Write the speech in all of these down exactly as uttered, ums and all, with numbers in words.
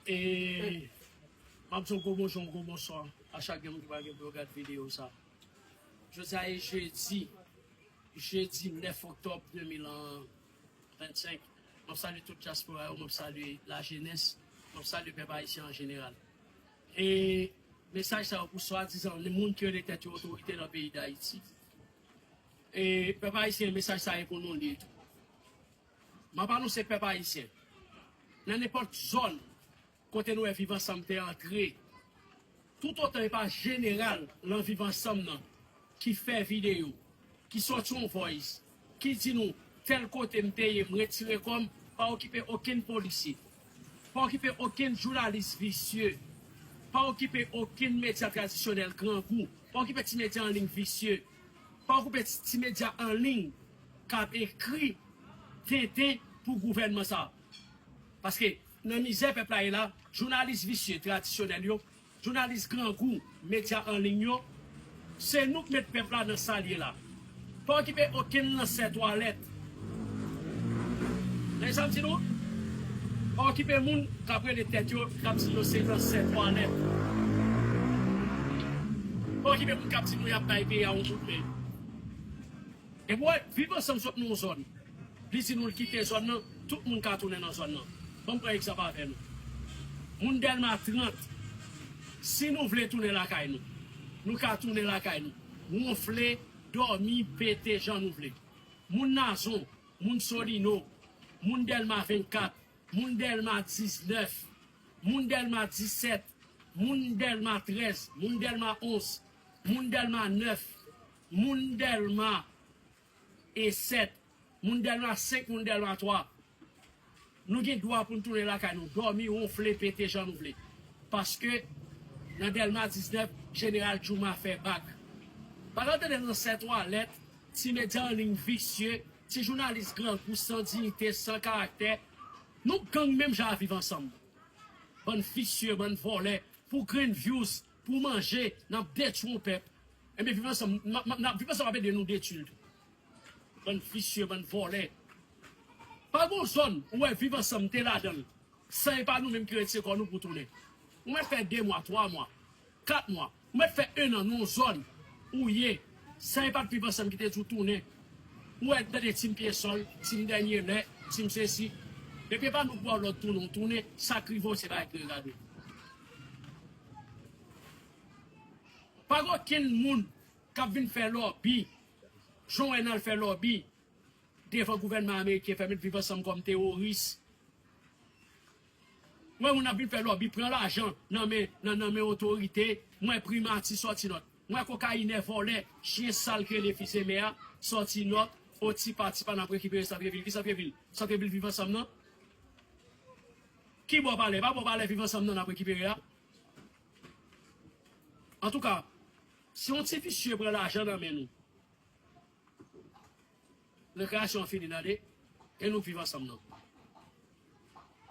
E m ap di yon gwo bonjou, yon gwo bonswa a chak moun ki pral gen pou yo gade videyo sa. Jodi a e jedi, jedi nèf oktòb de mil vennsenk. M ap salye tout dyaspora yo, m ap salye lajenès, m ap salye pèp ayisyen an jeneral. E mesaj sa yo pou swadizan moun ki rele tèt yo otorite nan peyi Dayiti. E pèp ayisyen, mesaj sa e pou nou li tou. M ap anonse pèp ayisyen, nan nenpòt zòn kote nou wè Viv Ansanm te antre, toutotan e pa jeneral nan Viv Ansanm nan ki fè videyo, ki sòti yon voice, ki di nou tèl kote m te ye, m retire kò m, pa okipe okenn polisye, pa okipe okenn jounalis visye, pa okipe okenn medya tradisyonèl grangou, pa okipe ti medya an liy visye, pa okipe ti, ti medya an liy k ap ekri tenten pou gouvènman sa. Paske nan mizè pèp la ye la, jounalis visye tradisyonèl yo, jounalis grangou, medya an liy yo, se nou k met pèp la nan sa l ye la. Pa okipe okenn lansè twalèt. Tande sa m di nou? Pa okipe moun k ap rele tèt yo, k ap di yo se lansè twalèt. Pa okipe moun k ap di nou y ap bay peyi a yon kout men. Depi w wè Viv Ansanm sot nan yon zòn, li di nou l kite zòn nan, tout moun ka tounen nan zòn nan. Ban m pran egzanp avè nou. Moun Dèlma trant, si nou vle tounen lakay nou, nou ka tounen lakay nou. Wonfle, dòmi, pete jan nou vle. Moun Nazon, moun Solino, moun Dèlma vennkat, moun Dèlma diznèf, moun Dèlma disèt, moun Dèlma trèz, moun Dèlma onz, moun Dèlma nèf, moun Dèlma e sèt, moun Dèlma senk, moun Dèlma twa. Nou gen dwa pou n tounen lakay nou, dòmi, wonfle, pete jan nou vle. Paske nan Dèlma diznèf, jeneral Jouma fè bak. Pa t ap tande lansè twalèt, ti medya an liy visye, ti jounalis grangou san diyite, san karaktè. Nou gang menm jan a Viv Ansanm. Bann visye, bann vòlè, pou grenn views, pou manje, n ap detwi yon pèp. Ebyen, Viv Ansanm, n ap, n ap, Viv Ansanm ap ede nou detwi l tou. Bann visye, bann vòlè. Pa gon zòn ou wè Viv Ansanm te ladan l, san e pa nou menm ki retire kò nou pou tounen. Ou mèt fè de mwa, twa mwa, kat mwa, ou mèt fè en an nan yon zòn ou ye, san e pa t Viv Ansanm ki te di w tounen. Ou wè, tande Team Pyesòl, Team Dènye Lè, Team sesi. Depi e pa nou k ba w lòd tounen, w tounen, sa k rive w se bagay ki regade w. Pa gen okenn moun k ap vin fè lòbi, jan w wè n al fè lòbi devan gouvènman ameriken, fè met Viv Ansanm kòm teworis. M wè moun ap vin fè lòbi, pran lajan nan men, nan, nan men otorite. M wè primati sòti nòt. M wè kokayinè, vòlè, chen sal ki rele fizeme a sòti nòt. O tipa tipa n ap rekipere Santrevil. Ki Santrevil? Santrevil Viv Ansanm nan? Ki bò palè? Pa bò palè Viv Ansanm nan n ap rekipere a? Antouka, si yon ti visye pran lajan nan men nou, rekreyasyon an fini, tande. E nou k Viv Ansanm nan.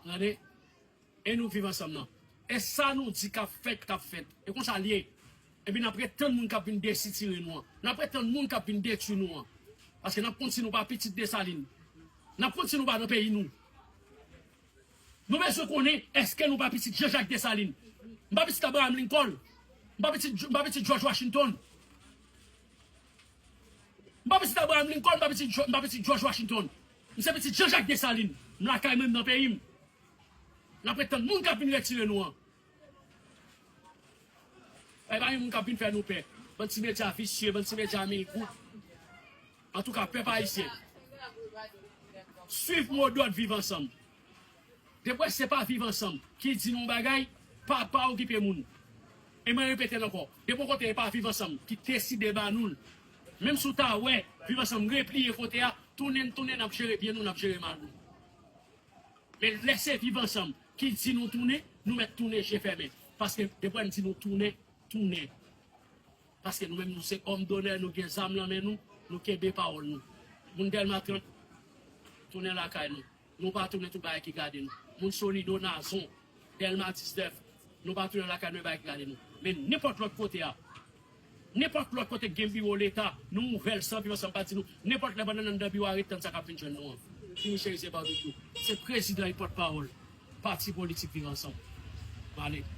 Tande. E nou k Viv Ansanm nan. E sa nou di k ap fèt, k ap fèt. E konsa l ye. Epi n ap ret tann moun k ap vin desitire nou an. N ap ret tann moun k ap vin detwi nou an. Paske n ap konn si nou pa pitit Desalin. N ap konn si nou pa nan peyi nou. Nou bezwen konnen èske nou pa pitit Jean Jacques Dessalines. M pa pitit Abraham Lincoln. M pa pitit, m pa pitit George Washington. M pa pitit Abraham Lincoln, m pa pitit, Jo- m pa pitit George Washington. M se pitit Jean Jacques Dessalines. M lakay mwen, m nan peyi m. N ap ret tann moun k ap vin retire nou an. E pa gen moun k ap vin fè nou pè. Bann ti medya visye, bann ti medya mil goud. Antouka, pèp ayisyen, swiv modòd Viv Ansanm. Depi w wè se pa Viv Ansanm ki di nou yon bagay, pa, pa okipe moun. E mwen repete l ankò, depi w wè kote e pa Viv Ansanm ki deside ba nou l, menm si w ta wè Viv Ansanm repliye kote a, tounen n tounen, n ap jere byen nou, n ap jere mal nou. Men lè se Viv Ansanm ki di nou tounen, nou mèt tounen je fèmen. Paske depi w wè n di nou tounen, tounen. Paske nou menm nou se òm donè, nou gen zam nan men nou, nou kenbe pawòl nou. Moun Dèlma trant, tounen lakay nou. Nou pa tounen, tout bagay ki gade nou. Moun Solino, Nazon, Dèlma diznèf, nou pa tounen lakay nou, e bagay ki gade nou. Men nenpòt lòt kote a, nenpòt lòt kote k gen biwo Leta, nou ouvè l san Viv Ansanm pa di nou. Nenpòt lè pandan n anndan biwo a, ret tann sa k ap vin jwenn nou an. Fini cherize babikyou. Se prezidan e pòtpawòl pati politik Viv Ansanm. pale.